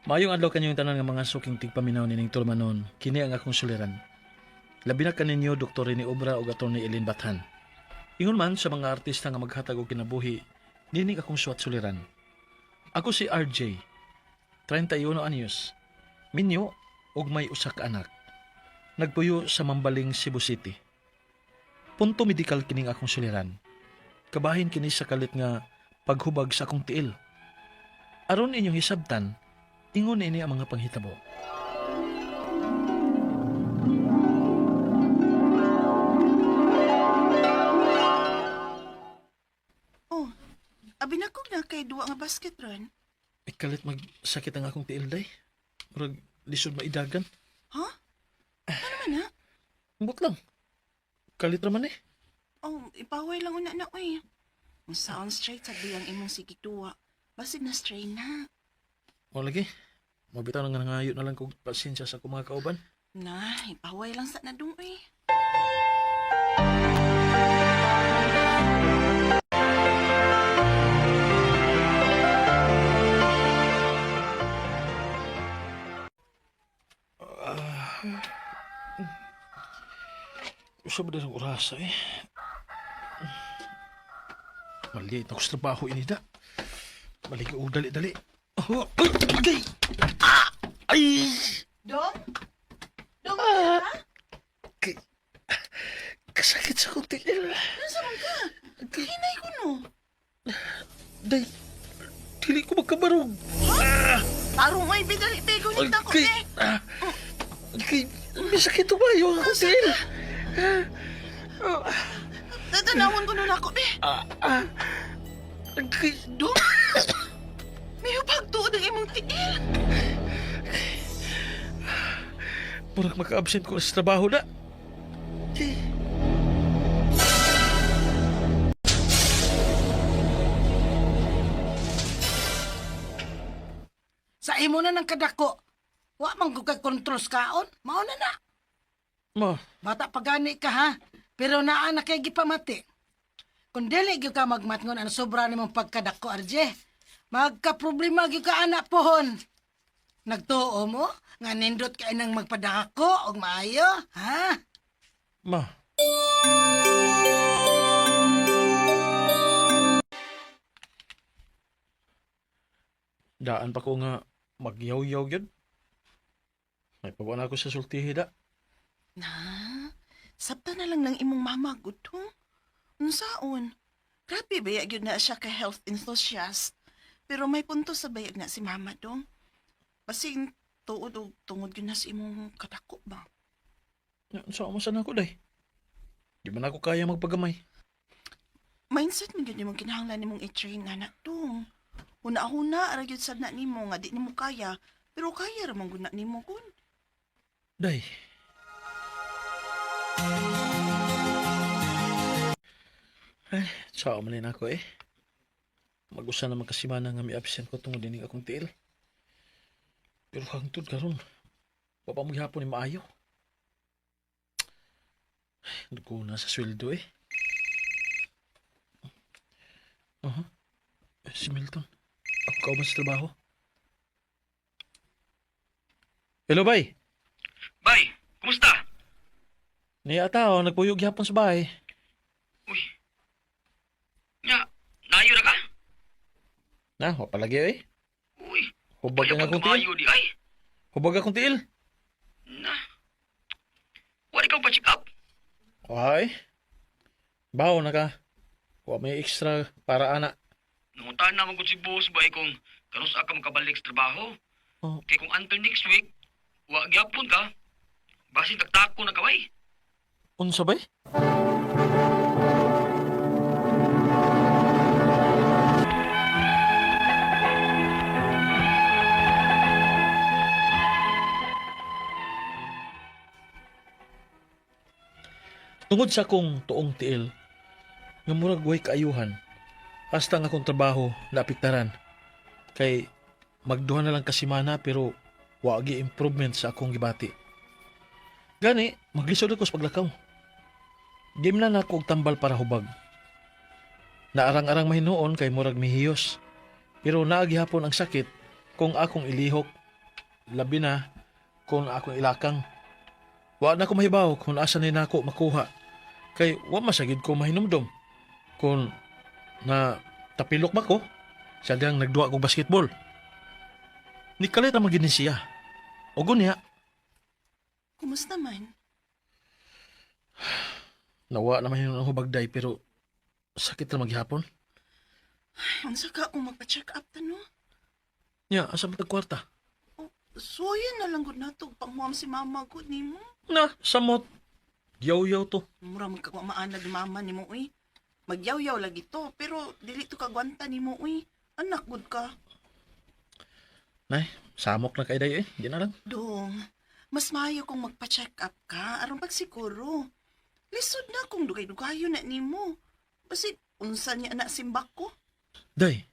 Maayong adlaw kanyong tanan nga mga suking tigpaminaw nining tulumanon. Kini ang akong suliran. Labi na kaninyo Dr. Rene Obra ug Atty. Eileen Bathan. Ingon man sa mga artista nga maghatag og kinabuhi, nining akong suwat suliran. Ako si RJ, 31 anyos, minyo ug may usa ka anak. Nagpuyo sa Mambaling, Cebu City. Punto medikal kining akong suliran. Kabahin kini sa kalit nga paghubag sa akong tiil. Aron inyong hisabtan, ingon ini ang mga panghitabo. Oh, abi na kog na kay duwa nga basket ron. Ikalit magsakit ang akong tiil day. Murag lisod maidagan. Ha? Ano man na? Ambot lang. Kalit raman eh. Oh, ipaway lang una na oy. Ang sound straight sa ang imong sigig duwa. Basig na strain na. O lagi. Mabitaw na nga nangayo na lang kog pasensya sa akong mga kauban. Na, ipaway lang sa nadung oy. Usa ba ng orasa eh? Maliit ako sa trabaho inida. Maligo og dali-dali. Oh, ay, agay! Ah! Ay! Dong? Dong, ah. Ha? Kay, kasakit sa akong tiil. Nasa man ka? Kahinay ko no. Day, dili ko magkabarog. Tarong oy, bidali pego Ay, ni ko kay, eh. ah, kay, may sakit ba yung akong tiil? Tatanawon ko nun ako eh. Ah, ah, kay, Dong? May hubag tuod ang imong tiil. murag maka-absent ko sa trabaho na. Kay, Sa imo na ng kadako. Wa man gud kay kontrol sa kaon. Mao na na. Ma, Bata pa gani ka ha. Pero naa na kay gipamati. Kung dili gyud ka magmatngon ang sobra nimong pagkadako, RJ. Magka-problema gyud ka anak pohon. Nagtuo mo nga nindot kay nang magpadako og maayo, ha? ma. Daan pa ko nga magyaw-yaw gyud. May pagwa na ako sa sultihi da. Na, sabta na lang ng imong mama gud to. Unsaon? Grabe bayag yun na siya ka health enthusiast. Pero may punto sa bayag na si mama dong. Basing tuod og tungod yun na sa imong kadako ba? Sa mo sana ako day. Di man ako kaya magpagamay. Mindset man gyud imong kinahanglan nimong i-train na na dong. Huna-huna ra gyud sad na nimo nga di nimo kaya, pero kaya ra man gud na nimo kun. Day. Ay, sao man din ako eh. Mag-usa naman kasi mana nga may absent ko tungod dining akong tiil. Pero hangtod karon, wa pa mo gihapon ni maayo. Ay, na sa sweldo eh. Aha. Si Milton. Ako kauban sa trabaho. Hello, bay. Bay, kumusta? Niya tao, nagpuyog gihapon sa bahay. Uy. Nya, nayo na ka? Na, wa palagi eh. Uy, Hubag ang ayaw akong tiil. kamayo di ay. Hubag akong tiil. Na. Wala ikaw pa-check up. Ay. Bawo na ka. Wa may extra para ana. Nanguntahan naman ko si boss bay kung kanusa ka makabalik sa trabaho. Oh. Kay kung until next week, wa gyapon ka. Basin taktako na ka bay. Unsa bay? Tungod sa akong tuong tiil, nga murag way kaayuhan, hasta nga akong trabaho naapektaran. Kay magduha na lang kasimana pero wa gi improvement sa akong gibati. Gani, maglisod ako sa paglakaw. Game na nako og tambal para hubag. Naarang-arang mahinuon kay murag mihiyos. Pero naagihapon ang sakit kung akong ilihok Labi na kung akong ilakang. Wa na ko mahibaw kung asa ni nako makuha. Kay wa masagid ko mahinumdom. Kung na tapilok ba ko, sa diyang nagduwa kog basketball. Nikalit ang magini siya. O gunya, Kumusta man? nawa naman yun ang hubagday pero sakit na maghapon. Ay, unsa ka kung magpa-check up ta no? Nya, asa man tag kwarta? Oh, suwayan na lang gud nato panghuam si mama gud nimo. Na, samot. Yaw-yaw to. Mura man kag maanad ni mama nimo uy. Magyaw-yaw lagi to pero dili to kagwanta nimo uy. Anak gud ka. Nay, samok na kay day eh. Di na lang. Dong, mas maayo kung magpa-check up ka aron pagsiguro. Lisod na kung dugay-dugayo na nimo. Basi unsa niya na simbak ko? Day,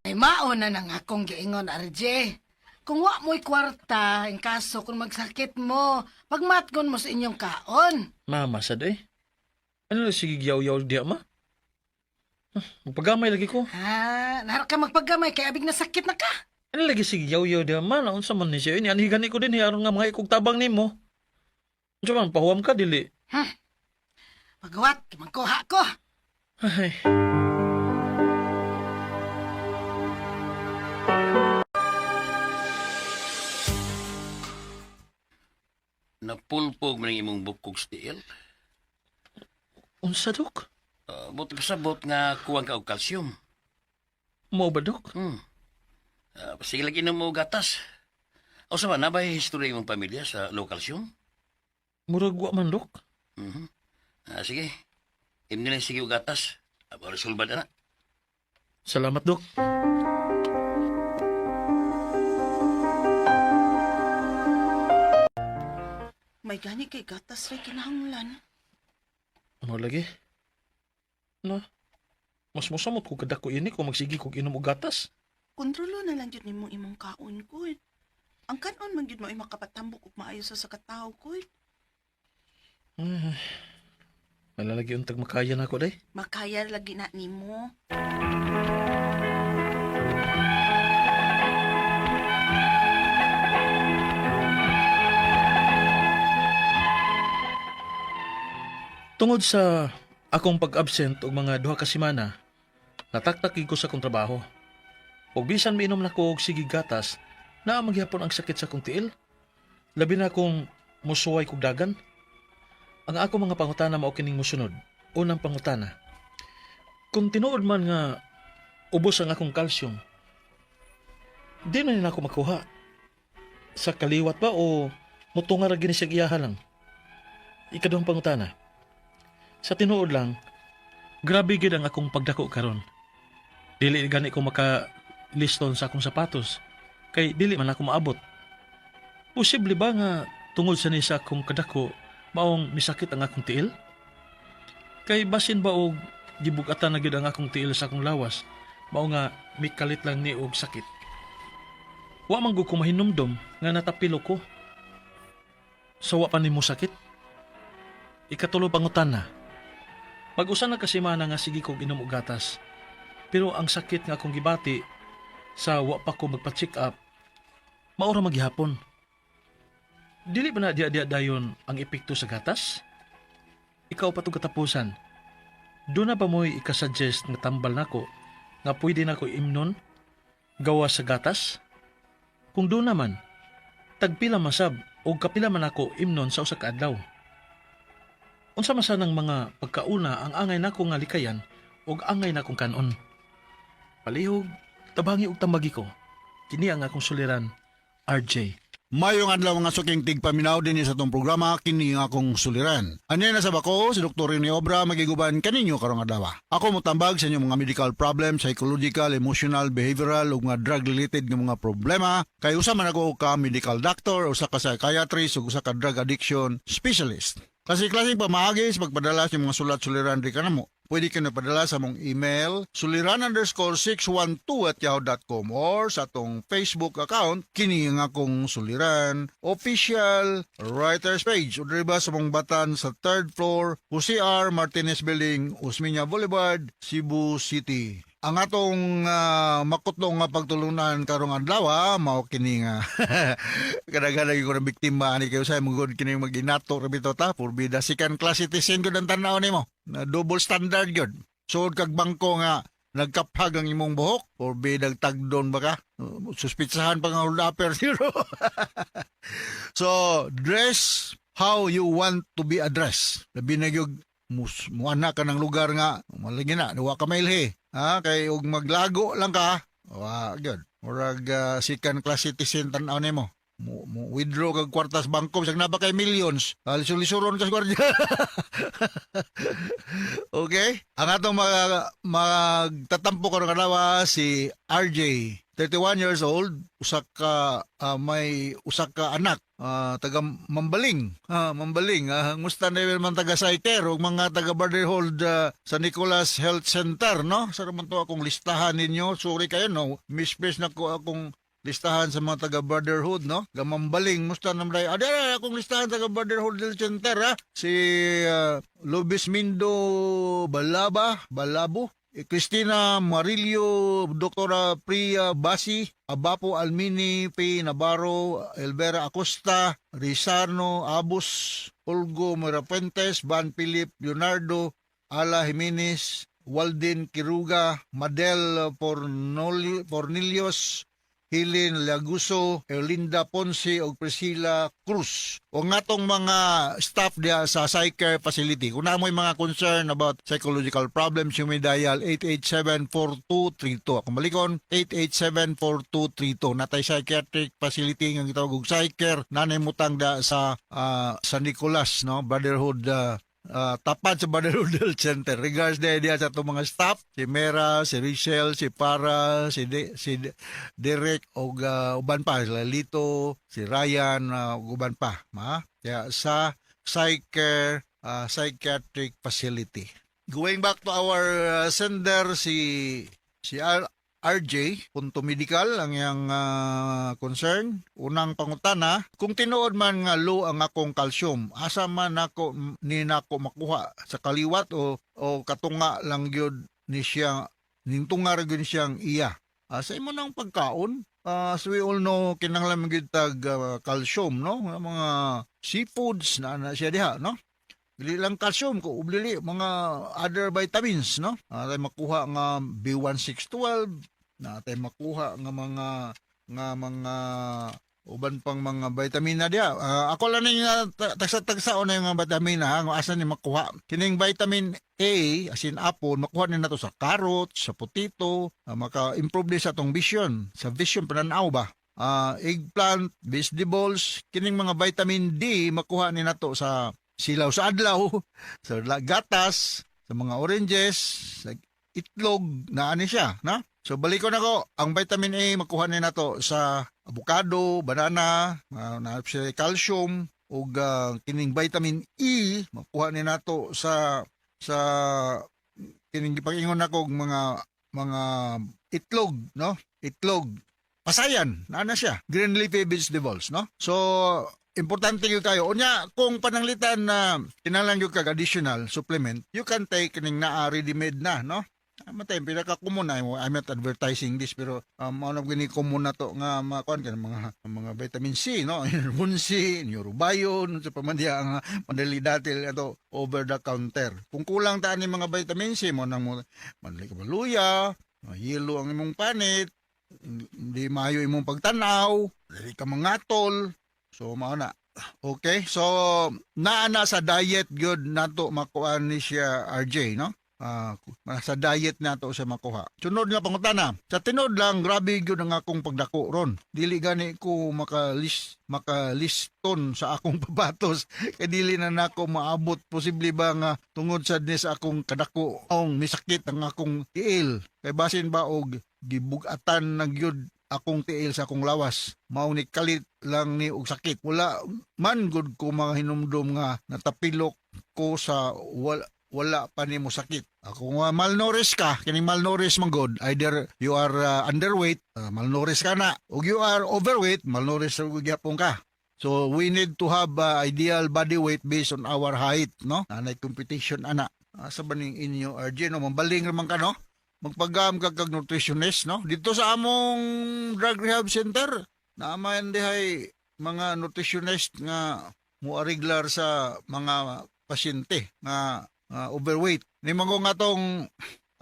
Ay mao na nang akong giingon, RJ. Kung wa mo'y kwarta, in kaso kung magsakit mo, pagmatgon mo sa inyong kaon. Mama sad eh. Ano lang sige yaw-yaw diya ma? Ah, magpagamay lagi ko. Ha, nahara ka magpaggamay kay abig na sakit na ka. Ano lagi sige yaw-yaw diya ma? Naunsa man ni siya. Ini anihan ko din eh. Aron nga mga ikog tabang nimo. Unsa man pahuwam ka dili. Pagawat, magkuha ko. Ay. Napulpog man ang imong bukog sa tiil. Unsa dok? Buti pasabot nga kuwang ka og kalsiyum. Mao ba dok? Sige lagi inom mo gatas. O sa man, nabay history imong pamilya sa low calcium? Murag wa man dok. Mhm. Sige. Imni lang sige og gatas. Para sulbad na. Salamat dok. May gani kay gatas ray kinahanglan. Mao lagi. Na. Mas mosamot ko kadako ini kung magsige kog inom og gatas. Kontrolo na lang gyud nimo imong kaon gud. Ang kanon man gyud mo ay makapatambok og maayo sa katawo gud. Ay, malalagi untag makaya na ako day. Makaya lagi na nimo. Tungod sa akong pag-absent og mga 2 ka semana, nataktak ko sa akong trabaho. Ug bisan miinom na ko og sige gatas, naa magyapon ang sakit sa akong tiil. Labi na kung musuway kog dagan. Ang ako mga pangutana mao kining mosunod. Unang pangutana. Kung tinuod man nga ubos ang akong calcium, di na nila ako makuha. Sa kaliwat ba o mutunga ra gini siya iyaha lang? Ikaduhang pangutana. Sa tinuod lang, grabe gid ang akong pagdako karon. Dili gani ko maka liston sa akong sapatos kay dili man ako maabot. Posible ba nga tungod sa ni sa akong kadako maong misakit ang akong tiil? Kay basin ba og gibugatan na gyud ang akong tiil sa akong lawas mao nga mikalit lang ni og sakit. Wa man gud ko mahinumdom nga natapilo ko. Sa wa pa nimo sakit? Ikatulo pangutana. Pag-usa na kasi mana nga sige kog inom og gatas. Pero ang sakit nga akong gibati sa wa pa ko magpa-check up, maura maghihapon. Dili ba na diya-diya dayon ang epekto sa gatas? Ikaw pa tong katapusan. Doon na ba mo'y ikasuggest nga tambal nako nga pwede nako imnon gawa sa gatas? Kung doon naman, tagpila masab o kapila man ako imnon sa usa ka adlaw. Unsa man sanang mga pagkauna ang angay nako nga likayan ug angay nakong kanon. Palihog, tabangi og tambagi ko. Kini ang akong suliran, RJ. Mayong adlaw mga suking tigpaminaw din sa atong programa kini nga akong suliran. Anya na sa bako si Dr. Rene Obra magiguban kaninyo karong adlaw. Ako motambag sa inyong mga medical problems, psychological, emotional, behavioral ug mga drug related nga mga problema. Kay usa man ako ka medical doctor, usa ka psychiatrist ug usa ka drug addiction specialist. Kasi klaseng pamaagi sa pagpadala sa inyong mga sulat suliran di kanamo. Pwede ka na padala sa mong email suliran_612@yahoo.com or sa atong Facebook account kini nga akong suliran official writers page o diri ba sa mong batan sa third floor Jose R. Martinez Building, Osmeña Boulevard, Cebu City. Ang atong makutlo nga pagtulunan karong adlaw mao kini nga kadaghan ko ng biktima ani kayo sa mugod kini maginato ra bitaw ta, purbida second class citizen gud ang tan-aw nimo na double standard gyud. Sud kag bangko nga nagkaphag ang imong buhok, purbida tagdon ba ka, suspitsahan pa nga hold upper zero. So dress how you want to be addressed, labi na gyud mus muana ka ng lugar nga malagi na wa ka mailhi ha, kay og maglago lang ka, wa gyud, murag second class citizen tan-aw nimo. Mo withdraw kag kwarta sa bangko bisag naa ba kay millions, lisur-lisuron ka sa gwardiya. Okay, ang atong magtatampo karon adlaw si RJ, 31 years old, usa ka may usa ka anak, taga Mambaling. Mambaling. Ngusta na man taga Saiter ug mga taga Brotherhood sa Nicolas Health Center, no? Sa man to akong listahan ninyo. Sorry kayo, no. Misplace na ko akong listahan sa mga taga Brotherhood, no? Gamambaling, musta naman tayo. Ada akong listahan taga Brotherhood Health Center, ha? Si Lubis Mindo Balaba, Balabo, Cristina Marillo, Doktora Priya Basi, Abapo Almini, P. Navarro, Elvera Acosta, Rizarno Abus, Olgo Mirapuentes, Van Philip Leonardo, Ala Jimenez, Walden Kiruga, Madel Pornilios, Helen Laguso, Erlinda Ponce ug Priscilla Cruz. O nga tong mga staff diya sa Psychcare Facility. Kung naa mo'y mga concern about psychological problems, you may dial 887-4232. Kung balikon, 887-4232. Natay psychiatric facility nga gitawag og Psychcare, nanay mutang da sa San Nicolas, no? Brotherhood, tapat sa Brotherhood Health Center. Regards diha sa atong mga staff, si Mera, si Richelle, si Para, si Derek og uban pa, si Lalito, si Ryan, ug uban pa, ma. Kaya sa Psychcare Psychiatric Facility. Going back to our sender, si RJ punto medical ang iyang concern. Unang pangutana, kung tinuod man nga low ang akong calcium, asa man nako ni nako makuha, sa kaliwat o katunga lang gyud ni siya, ning tunga ra gyud siyang iya? Sa imo nang pagkaon, as we all know, kinahanglan man gyud tag calcium, no? Ang mga seafoods na siya diha, no? Dili lang calcium ko dili mga other vitamins, no? Tay makuha nga B1612, na tay makuha nga mga uban pang mga vitamina diha. Ako lang ning tagsa-tagsa na yung mga vitamina ha, kung asa ni makuha. Kining vitamin A, as in apple, makuha ni nato sa carrots, sa potato, maka-improve din sa atong vision, sa vision pananaw ba. Eggplant, vegetables, kining mga vitamin D makuha ni nato sa silaw sa adlaw, sa gatas, sa mga oranges, sa itlog na ani siya, na? So balik ko na ko, ang vitamin A makuha ni nato sa avocado, banana, na siya calcium ug kining vitamin E makuha ni nato sa kining gipag-ingon nako og mga itlog, no? Itlog. Pasayan, naa na siya. Green leafy vegetables, no? So importante gyud kayo. Unya, kung pananglitan na kinahanglan gyud kag additional supplement, you can take kining naa ready made na, no? Matay pinaka common na, I'm not advertising this, pero ano gini, common na to nga mga kuan kanang mga vitamin C, no? Enervon C, Neurobion, sa pamandiya ang madali datil ato over the counter. Kung kulang ta ni mga vitamin C mo nang mo madali ka maluya, mahilo ang imong panit, hindi maayo imong pagtanaw, dili ka mangatol. So mao na. Okay, so naa na sa diet gyud nato makuha ni siya, RJ, no? Sa diet nato sa makuha. Sunod nga pangutana, sa tinuod lang, grabe gyud ang akong pagdako ron. Dili gani ko makaliston sa akong pabatos kay dili na nako maabot. Posible ba nga tungod sad ni sa akong kadako ong misakit ang akong tiil? Kay basin ba og gibugatan na gyud akong tiil sa akong lawas. Mao ni kalit lang ni og sakit. Wala man gud ko mga hinumdum nga natapilok ko sa wala wala pa nimo sakit. Kung malnourished ka, kining malnourished man gud, either you are underweight, malnourished ka na, ug you are overweight, malnourished ug gyapon ka. So we need to have ideal body weight based on our height, no? Anay computation ana. Asa ba ning inyo, RJ, no? Mambaling raman ka, no? Magpagam ka kag nutritionist, no? Dito sa among drug rehab center, naaman dihay mga nutritionist nga muariglar sa mga pasyente nga overweight. Ni mga nga atong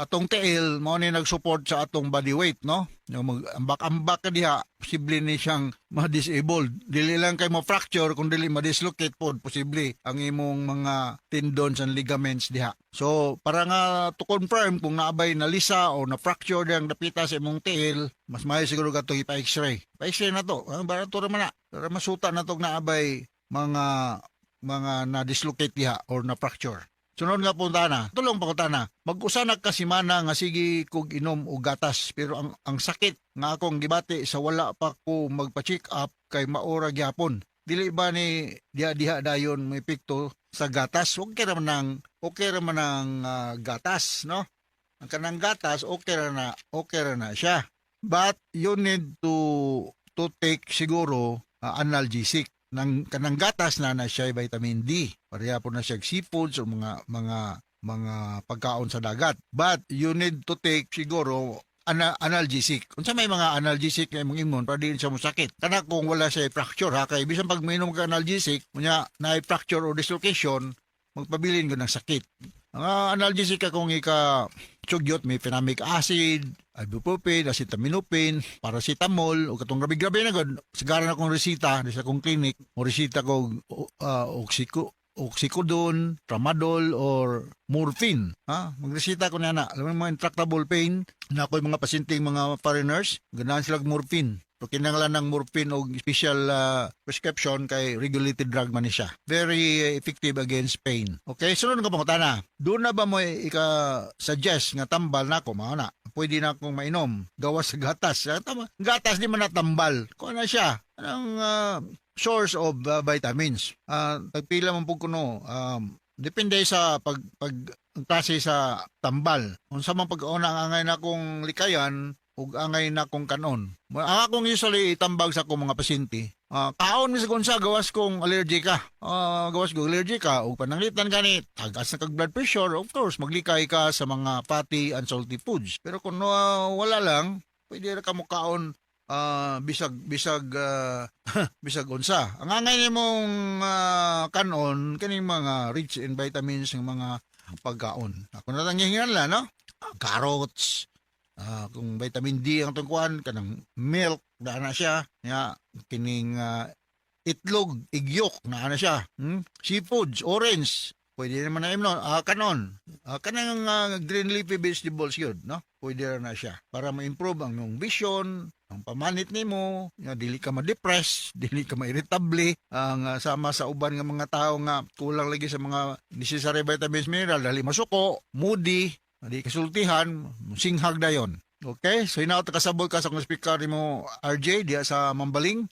atong tiil mao ni nag-support sa atong body weight, no? Yung mag-ambak-ambak ka diha, posible ni siyang ma-disabled. Dili lang kay mo-fracture kung dili ma-dislocate pod, posible ang imong mga tendons and ligaments diha. So, para nga to confirm kung naabay na lisa o na fracture diyang dapita sa imong tiil, mas maayo siguro ka to ipa-x-ray. Pa-x-ray na to. Ah, barato ra man na. Para masuta na to naabay mga mga na-dislocate diha or na fracture. Sunod nga punta na, tulong pa na. Mag-usa na ka semana nga sige kog inom og gatas, pero ang sakit nga akong gibati sa wala pa ko magpa-check up kay maora gyapon. Dili ba ni diha diha dayon may epekto sa gatas? Okay ra man ang gatas, no? Ang kanang gatas okay ra na siya. But you need to take siguro analgesic nang kanang gatas na na siya vitamin D. Pareha po na siya seafoods o mga pagkaon sa dagat. But you need to take siguro analgesic. Unsa may mga analgesic nga imong imon para di siya mosakit. Kana kung wala siya fracture ha, kay bisan pag minom ka analgesic, unya na fracture or dislocation, magpabilin ko ng sakit. Ang analgesic akong ika sugyot, may mefenamic acid, ibuprofen, acetaminophen, paracetamol, o katong grabe-grabe na gud. Sigara na akong resita di sa akong clinic, mo resita ko oxycodone, tramadol, or morphine. Ha? Magresita ko na na. Alam mo, mga intractable pain, na ako yung mga pasyente, mga foreigners, ganahan sila og morphine. So, kinahanglan ng morphine o special prescription kay regulated drug man ni siya. Very effective against pain. Okay, sunod nga pangutana. Doon na ba mo ika-suggest nga tambal na ako, mao na? Pwede na akong mainom. Gawas sa gatas. Ah, tama. Gatas di man natambal. Kuha na siya. Anong source of vitamins? Tagpila man pud kuno. Depende sa pag, pag ang klase sa tambal. Unsa man pag-una ang angay na kong likayan ug angay na kong kanon. Ang akong usually itambag sa akong mga pasyente, kaon mi sa unsa gawas kong allergy ka. Gawas kong allergy ka ug pananglitan gani tagas na kag blood pressure, of course maglikay ka sa mga fatty and salty foods. Pero kung wala lang, pwede ra ka mo kaon bisag bisag bisag unsa. Ang angay nimong kanon kining mga rich in vitamins ng mga pagkaon. Ako na lang gihingan lang, no? Carrots, kung vitamin D ang tungkuan, kanang milk, na na siya. Ya, kining itlog, igyok, na na siya. Seafoods, orange, pwede naman na imnon, kanon. Kanang green leafy vegetables yun, no? Pwede ra na siya para ma-improve ang imong vision, ang pamanit nimo, nga dili ka ma-depress, dili ka ma-irritable, ang sama sa uban nga mga tao nga kulang lagi sa mga necessary vitamins, mineral, dali masuko, moody, di kasultihan, singhag dayon. Okay? So hinaot kasabot ka sa akong speaker nimo RJ diya sa Mambaling.